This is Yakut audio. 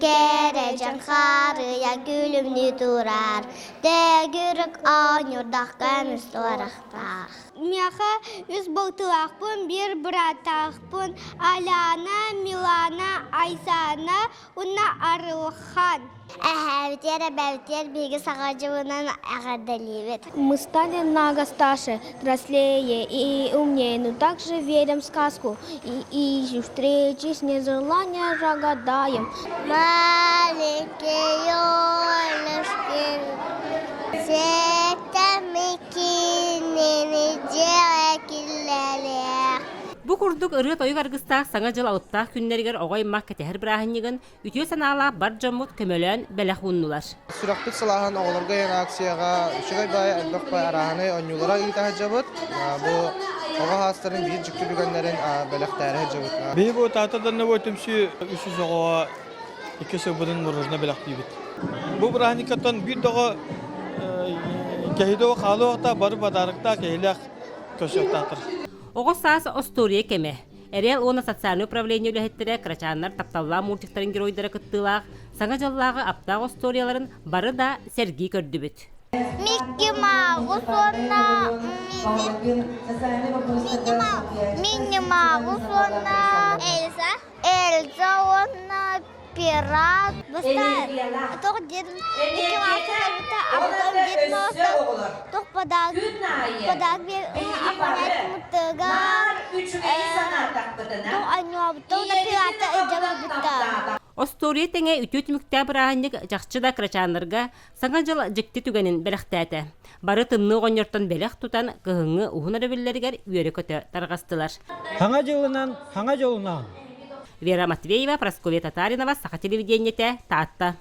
Кэрэ дьон харыйа күлүмнүү турар, Төгүрүк оонньуурдах көмүс туорахтаах. Миэхэ үс балтылаахпын, биир бырааттаахпын Аляна, Милана, Айсана уонна Арылхан. Эһээбитигэр, эбээбитигэр биһиги саха дьылынан эҕэрдэлиибит. Мы стали намного старше, взрослее и умнее, но также верим в сказку и ищем встречи с нежелания загадаем. Маленькие елочки, цветами кинини дьиэ Бу курдук ырыа-тойук аргыстаах Саҥа дьыл алыптаах күннэригэр оҕо аймах кэтэһэр бырааһынньыгын Үтүө санаалаах бар дьоммут көмөлөөн бэлэх ууннулар. Сүрэхпит сылааһын оҕолорго иһэн акцияҕа үчүгэй баай элбэх баай арааһынай оонньуулара ыыта сылдьабыт. Бу оҕо саастарын биир дьикти түгэннэрин бэлэхтээри сылдьабыт. Биһиги бу Таатта Донновой түмсүү үс оҕоҕо икки сылбытын мороженое бэлэхтиибит. Бу бырааһынньыккаттан биир да оҕо кэһиитэ хаалыахта бары подароктаах кэһиилээх көрсүөхтаахтар. Оҕо саас остуоруйа кэмэ. Эрэл уонна социальнай управление үлэһиттэрэ кырачааннар тапталлаах мультиктарын геройдара кыттыылаах Саҥа дьыллааҕы аптаах остуоруйаларын бары да сэргии көрдүбүт. Микки Маус уонна Минни Маус уонна Эльза Эльза уонна Пират Бастаан тоҕ Дед Микки Маус көрбүтэ, а потом Дед Мороз туох подарок подарок охранять муттыга туох анньуабыта уонна пирата илдьэ барбыта. Остуоруйа тэҥэ үтүө түмүктээх бырааһынньык чахчы да кырачааннарга Саҥа дьыл дьикти түгэнин бэлэхтээтэ. Бары тымныы оҕонньортон бэлэх тутан кыһыҥҥы уһун өрөбүллэригэр үөрэ-көтө тарҕастылар. Саҥа дьылынан, саҥа дьолунан! Вера Матвеева, Прасковья Татаринова, Саха телевидениетэ, Таатта.